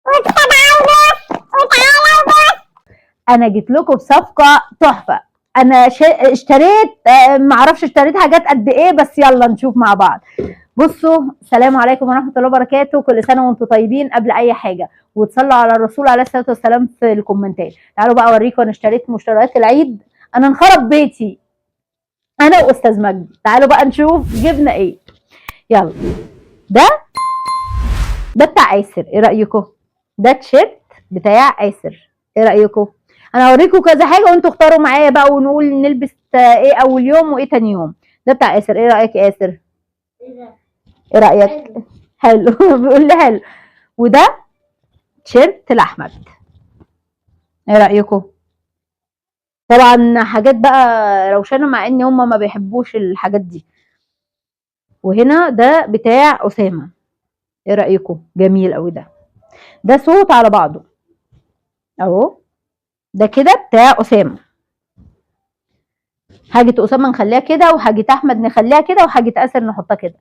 وسبعة ونص وتعالى ونص. انا جيت لكم بصفقة تحفة. انا اشتريت، معرفش اشتريت حاجات قد ايه، بس يلا نشوف مع بعض. بصوا، السلام عليكم ورحمة الله وبركاته، كل سنة وانتم طيبين. قبل اي حاجة وتصلوا على الرسول عليه الصلاة والسلام في الكومنتات. تعالوا بقى اوريكم انا اشتريت مشتريات العيد. انا انخرب بيتي انا واستاذ مجدي. تعالوا بقى نشوف جبنا ايه. يلا، ده بتاع ايسر، ايه رايكم؟ ده تيشيرت بتاع ايسر، ايه رايكم؟ انا هوريكم كذا حاجة وانتوا اختاروا معايا بقى، ونقول نلبس ايه اول يوم وايه تاني يوم. ده بتاع ياسر، ايه رايك يا ياسر؟ ايه رايك؟ حلو. بيقول لي حلو. وده تيشيرت لاحمد، ايه رايكم؟ طبعا حاجات بقى روشانه، مع ان هما ما بيحبوش الحاجات دي. وهنا ده بتاع اسامة، ايه رايكم؟ جميل قوي. ده صوت على بعضه اهو. ده كده بتاع اسامة. حاجة اسامة نخليها كده، وحاجه احمد نخليها كده، وحاجه اسر نحطها كده.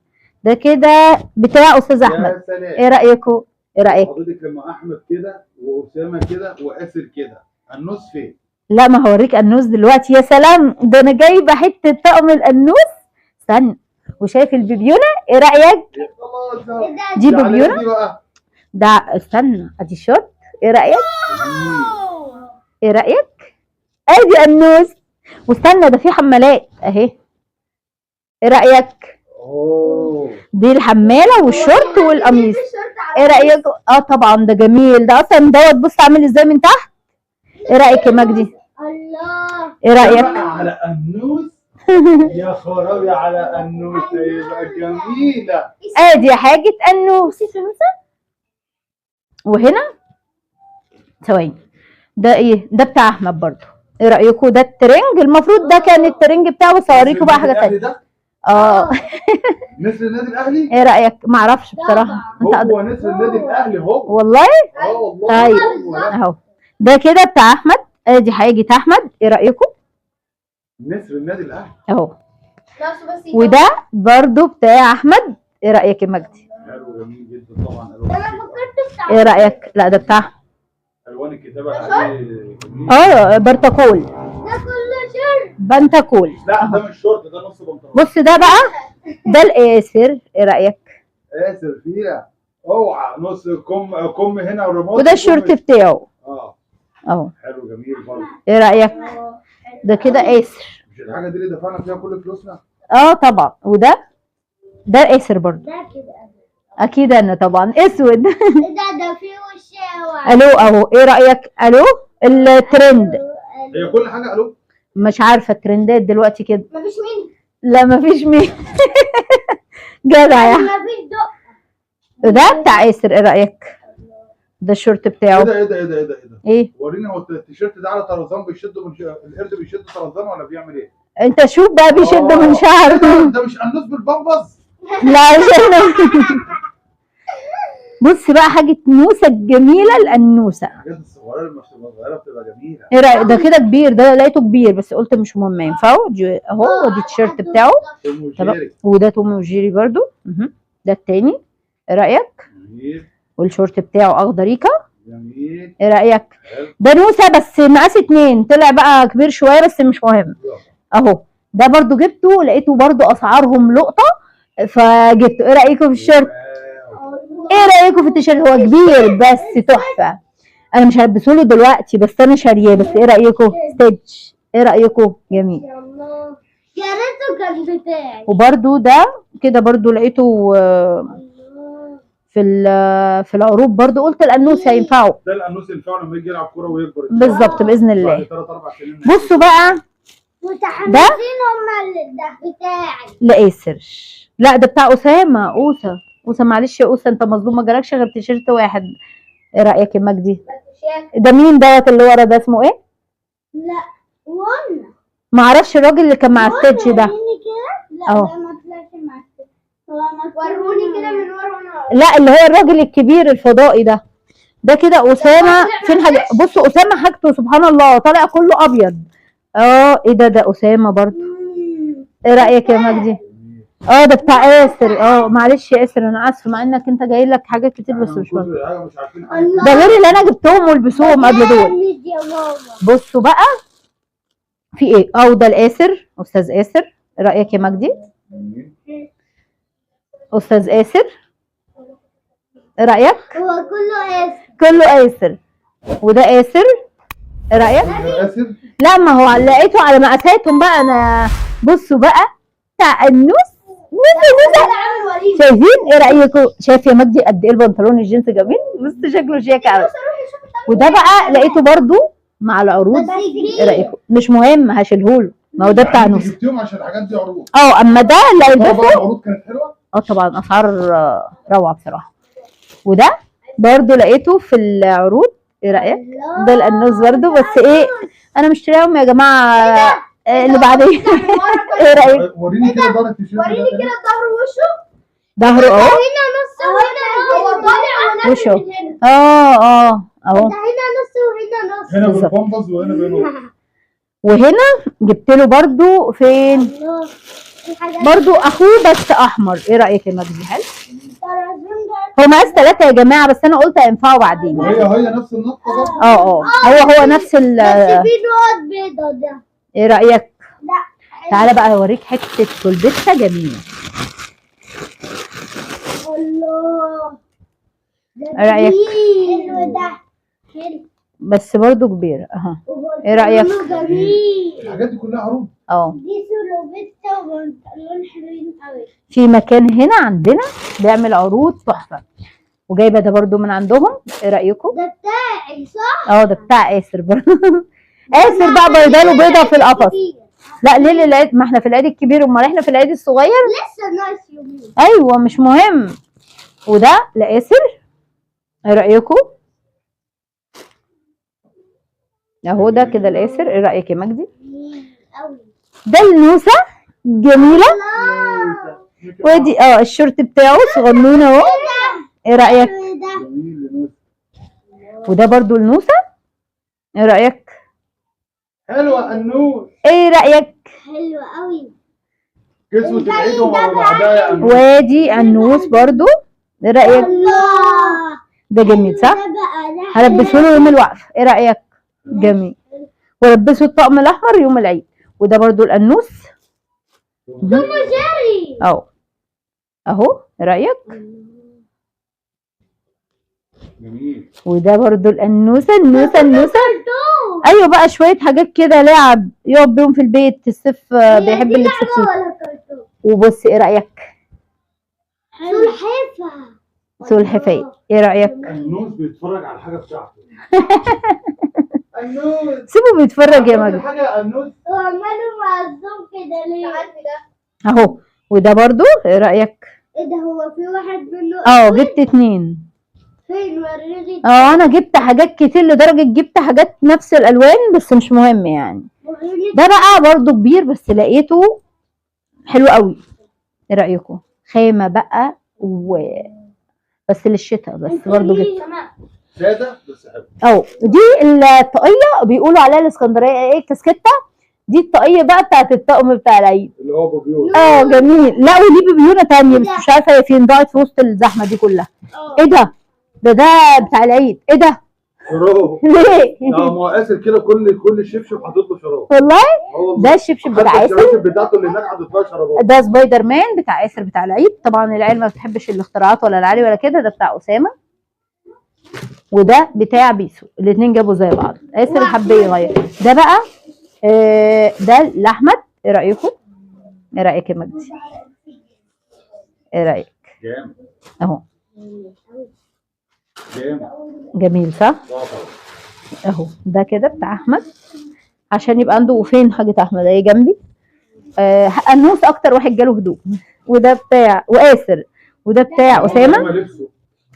ده كده بتاع استاذ احمد. يا سلام. ايه رايكم؟ ايه رايك؟ حضرتك لما احمد كده واسامة كده واسر كده، النص فين؟ لا، ما هوريك النوس دلوقتي. يا سلام، ده انا جايبه حتة طقم الانوس. استنى، وشايف البيبيونه؟ ايه رايك؟ خلاص ده. دي ده على بيبيونه. إيه دي بقى؟ ده استنى، ادي شورت، ايه رايك؟ ايه رايك؟ ادي انوس. واستنى، ده في حمالات اهي، ايه رايك؟ اوه. دي الحماله والشورت والقميص، ايه رايك؟ اه طبعا ده جميل، ده اصلا دوت. بص عامل ازاي من تحت. ايه رايك يا مجدي؟ الله. ايه رايك؟ بقى على النوس، يا خرابي على النوس، هيبقى جميلة. ادي حاجة انوس. وهنا ثواني، ده ايه؟ ده بتاع احمد برضو، ايه رايكم؟ ده الترنج، المفروض ده كان الترنج بتاعه، بس اوريكم بقى حاجة النادي تانية. ده اه. نسر النادي الاهلي. ايه رايك؟ معرفش بصراحة. انت هو نسر النادي الاهلي هو. والله. اه والله. طيب. هو ده. اهو ده كده بتاع احمد. ادي حاجة احمد، ايه رايكم؟ نسر النادي الاهلي. اهو. وده برضو بتاع احمد، ايه رايك يا مجدي؟ حلو، جميل جدا طبعا. الوان انا الكتابة. فكرت بتاع ايه رايك؟ لا ده بتاع الوان الكتابة عليه جميل. اه برتقول. ده كله شورت. بنتكول. لا ده مش شورت، ده نص بنطلون. بص ده بقى، ده القاسر، ايه رايك؟ اسر فيها اوعى نص كم، كم هنا ورماد. وده الشورت بتاعه. اه. اهو. حلو، جميل برضه. ايه رايك؟ ده كده قاسر. مش الحاجة دي اللي دفعنا فيها كل فلوسنا؟ اه طبعا. وده ده قاسر برضو. ده كده. اكيد انا طبعا اسود. ده فيه وشاوة. الو اهو، ايه رايك؟ الو الترند. هي كل حاجة الو. مش عارفه الترندات دلوقتي كده. مفيش مين. لا مفيش مين. جدع يا أحمد. مفيش دق. ده بتاع ياسر، ايه رايك؟ ده الشورت ايه بتاعه. ده ايه ده ايه ده ايه ده ايه ده؟ ايه؟ وريني، هو التيشيرت ده على طرزان بيشده من القرد بيشد طرزان ولا بيعمل ايه؟ انت شوف بقى بيشد من آه. شعره. إيه ده؟ ده مش انوس بالبمبز؟ لا مش بص بقى حاجة نوسة الجميلة، الأنوسة. الحاجات الصغيرة لما بتبقى صغيرة بتبقى جميلة. ايه رأيك؟ ده كده كبير، ده لقيته كبير بس قلت مش مهم ينفعه. اهو ودي التيشيرت بتاعه. توم تمام. وجيري. وده توم وجيري برضو. مهم. ده التاني، ايه رأيك؟ جميل. والشورت بتاعه اخضريكا. جميل. ايه رأيك؟ حلو. ده نوسة بس مقاس 2، طلع بقى كبير شوية بس مش مهم. اهو ده برضو جبته، لقيته برضو اسعارهم لقطة فجبته. ايه رأيكم في الشورت؟ wow. ايه رايكم في التيشيرت؟ هو كبير بس تحفة. انا مش هلبسه له دلوقتي بس انا شارياه. بس ايه رايكم؟ ستيتش، ايه رايكم؟ جميل. يا الله، يا ريته كان بتاعي. وبرده ده كده برده لقيته، الله. في العروض برده، قلت الانوس هينفعه. ده الانوس ينفعه لما يجي يلعب كورة ويكبر. بالظبط باذن الله. بعد 3 4 سنين. بصوا بقى متحمسين هما اللي ده بتاعي. لآسر. لا ده بتاع اسامة. اوسه اوسه، معلش يا اوسه انت مظلوم، ما جالكش غير تيشيرت واحد. ايه رايك يا مجدي؟ ده مين دوت اللي ورا ده؟ اسمه ايه؟ لا وانا معرفش الراجل اللي كان مع ستيتش ده. وريني كده. لا أهو. ده ما طلعش مع ستيتش. هو وروني كده من ورا وانا لا اللي هو الراجل الكبير الفضائي ده. ده كده اسامة. فين حاجة؟ بصوا اسامة حاجته سبحان الله طالع كله ابيض. اه ايه ده؟ ده اسامة برضو. ايه رايك يا مجدي؟ اه ده بتاع ياسر. اه معلش يا ياسر انا اسفه، مع انك انت جاي لك حاجات كتير بس احنا مش مهم. من كتر الحاجة مش عارفين حاجة. الله. ده غير اللي انا جبتهم والبسوهم قبل دول. جامد يا ماما. بصوا بقى في ايه. اه وده الاسر، استاذ اسر. ايه رايك يا مجدي؟ جميل. استاذ اسر ايه رايك؟ هو كله اسم. كله اسر. وده اسر. ايه رايك؟ ده ياسر. لا ما هو لقيته على مقاساتهم بقى انا. بصوا بقى بتاع النص نص نص. ده عامل وليمة. شايفين؟ ايه رايكم؟ شايف يا مجدي قد ايه البنطلون الجينز جميل؟ بص شكله شيك قوي. وده بقى لقيته برضو مع العروض. بس ايه كبير. رايكم؟ مش مهم هشيلهوله، ما هو ده بتاع يعني انت نص. جبتيهم عشان الحاجات دي عروض. اه اما ده اللي طبعا هيلبسه. العروض كانت حلوة. اه طبعا اسعار روعه بصراحة. وده برضو لقيته في العروض. ايه رايك؟ الله. ده القنوز برضو، بس ايه انا مشتريهم يا جماعة. اللي بعدين. ايه رايك؟ وريني كده ظهر التيشيرت ده وريني تاني. كده ظهره وشه. ظهره اهو. هنا نص وهنا نص. هو طالع ونازل وشه. من هنا. اه اه اهو. ده هنا نص وهنا نص. هنا بالظبط. بالبامبز وهنا بالنور. وهنا جبت له برضو فين؟ الله. الحاجات برضو اخوه بس احمر. ايه رايك يا مجدي؟ حلو. الطرزون ده. هو مقاس 3 يا جماعة، بس انا قلت هينفعوا بعدين. وهي هي نفس النقطة برضه. اه اه هو هو نفس ال. بس في نقط بيضة ده. ايه رايك؟ لا. تعالى بقى اوريك حتة كلبسه جميلة. الله. ده إيه رأيك؟ جميل. حلو ده. حلو. بس برضو كبيرة اهو. إيه رأيك؟ وبنطلونه جميل. الحاجات دي كلها عروض. اه دي سلوبيتا وبنطلون حلوين قوي. في مكان هنا عندنا بيعمل عروض تحفة، وجايبه ده برضو من عندهم. ايه رايكم؟ ده بتاعي صح؟ اه ده بتاع آسر برضو. آسر بقى بيضاله بيضة في القفص. لا ليه للعيد؟ ما احنا في العيد الكبير، امال احنا في العيد الصغير؟ لسه ناقص يومين. ايوه مش مهم. وده لآسر. ايه رايكم؟ اهو ده كده لآسر. ايه رايك يا مجدي؟ قوي. ده النوسه جميلة. وادي اه الشورت بتاعه صغنون اهو. ايه رايك؟ حلو ده. جميل يا ناس. وده برضو النوسه. ايه رايك؟ حلوة النور. ايه رايك؟ حلو قوي. كسوه العيد وما بعدها يا أنوس. وادي النوس برضو. ايه رايك؟ الله. ده جميل صح؟ ده بقى ده هلبسه له يوم الوقف. ايه رايك؟ جميل. ولبسه الطقم الاحمر يوم العيد. وده برضو القنوس. جري. اهو اهو. ايه رايك؟ جميل. وده برضو القنوسه النوسه النوسه. ايوه بقى شوية حاجات كده لعب يقعد بيهم في البيت. الصيف بيحب دي اللبس لعبة كتير. ولا كرتون؟ وبص ايه رايك؟ سلحفة. سلحفاة. ايه رايك؟ النوس بيتفرج على الحاجة بتاعته. النوس. سيبه بيتفرج يا مجدي. حاجة يا النوس. هو ماله معظم كده ليه؟ اهو. وده برضو ايه رايك؟ ايه ده هو في واحد منه؟ اه جبت 2. فين وريني. اه انا جبت حاجات كتير لدرجة جبت حاجات نفس الالوان، بس مش مهم يعني. وريني. ده بقى برضو كبير بس لقيته حلو قوي. ايه رايكم؟ خامة بقى و بس للشتاء بس برضو جبت. ساده بس حلو. اه دي الطاقية بيقولوا عليها الاسكندرية ايه الكاسكته دي. الطاقية بقى بتاعت الطقم بتاع العيد. اللي هو بوبيون. اه جميل. لا وليه ببيونه تانية بس مش عارفه هي فين، ضاعت في وسط الزحمة دي كلها. ايه ده؟ ده بتاع العيد. ايه ده؟ شراب. ليه؟ لا ما هو آسر كده كل شبشب حاطط له شراب. والله اه والله. ده الشبشب بتاع حتى آسر. الشباشب بتاعته اللي هناك حاطط لها شرابات. ده سبايدر مان بتاع آسر بتاع العيد. طبعا العيال ما بتحبش الاختراعات ولا العالي ولا كده. ده بتاع أسامة وده بتاع بيسو. الاثنين جابوا زي بعض. آسر حب يغير. ده بقى ده لأحمد. ايه رأيكم؟ ايه رأيك يا مجدي؟ ايه رأيك؟ جامد. اهو جامد. جميل صح؟ اه طبعا. اهو ده كده بتاع احمد عشان يبقى عنده. وفين حاجة احمد؟ اهي جنبي. انوس اكتر واحد جاله هدوم. وده بتاع وآسر. وده بتاع اسامة. هما لبسه.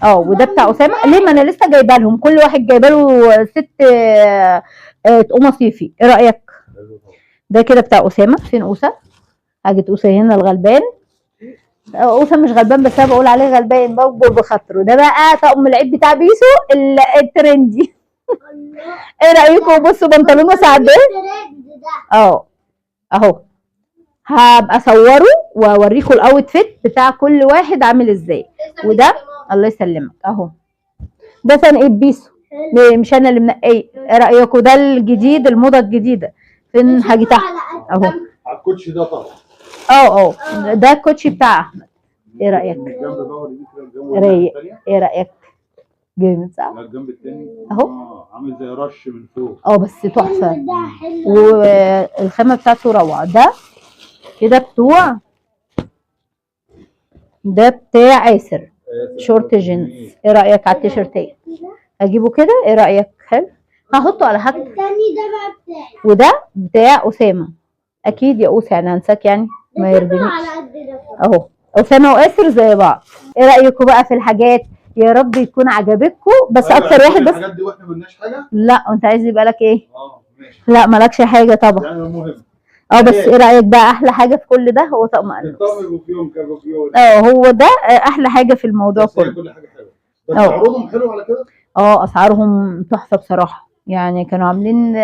اه وده بتاع اسامة. ليه؟ ما انا لسه جايبه لهم، كل واحد جايبه له 6 تقومه صيفي. ايه رايك؟ حلو طبعا. ده كده بتاع اسامة. فين اوسه؟ حاجة اوسه هنا الغلبان. اوسه مش غلبان بس انا بقول عليه غلبان بجبر بخاطره. ده بقى طقم العيد بتاع بيسو ال trendy. ايه رايكم؟ بصوا بنطلونه ساعدين. الترند ده. اه اهو هبقى اصوره واوريكم ال outfit بتاع كل واحد عامل ازاي. وده الله يسلمك اهو، ده تنقية بيسو، مش انا اللي منقيه. ايه رايكم؟ ده الجديد، الموضة الجديدة. فين حاجة تحت اهو؟ على الكوتشي ده طبعا. اه ده الكوتشي بتاع احمد. ايه رايك؟ من الجنب بقى، وريني كده الجنب رايق. والناحية التانية. ايه رايك؟ جامد صح؟ لا، الجنب التاني أهو. عامل زي رش من فوق. اه بس تحفة، ده حلو. والخامه بتاعته روعه. ده كده بتوع، ده بتاع آسر، شورت جينز. ايه رايك على التيشيرتات؟ اجيبه كده؟ ايه رايك؟ حلو، هحطه على حاجته. التاني ده بقى بتاعي. وده بتاع اسامة، اكيد يا اوسه، يعني هنساك يعني؟ ما ده يرضينيش. على قد ده. اهو اسامة واسر زي بعض. ايه رايكم بقى في الحاجات؟ يا رب يكون عجبتكم. بس أيوة، اكتر واحد بس الحاجات دي واحنا ملناش حاجة. لا، وانت عايز يبقى لك ايه؟ ماشي. لا مالكش حاجة طبعا. يعني المهم اه بس ايه رايك بقى؟ احلى حاجة في كل ده هو طقم انوس. الطقم بوفيون كبوفيون. اه هو ده احلى حاجة في الموضوع بس هي كله. كل حاجة حلوة، بس أه. عروضهم حلوة على كده. اه اسعارهم تحفة بصراحة، يعني كانوا عاملين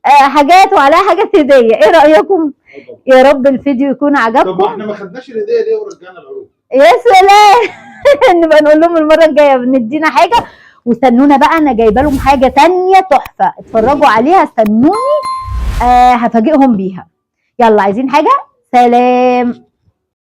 حاجات وعليها حاجات هديه. ايه رايكم؟ آه طبعا. يا رب الفيديو يكون طب ما عجبكم. احنا ما خدناش الهدية ليه ورجعنا العروض؟ يا سلام. نبقى نقول لهم المرة الجاية ندينا حاجة. واستنونا بقى، انا جايبه لهم حاجة تانية تحفة، اتفرجوا عليها، استنوني، هفاجئهم بيها. يلا عايزين حاجة؟ سلام.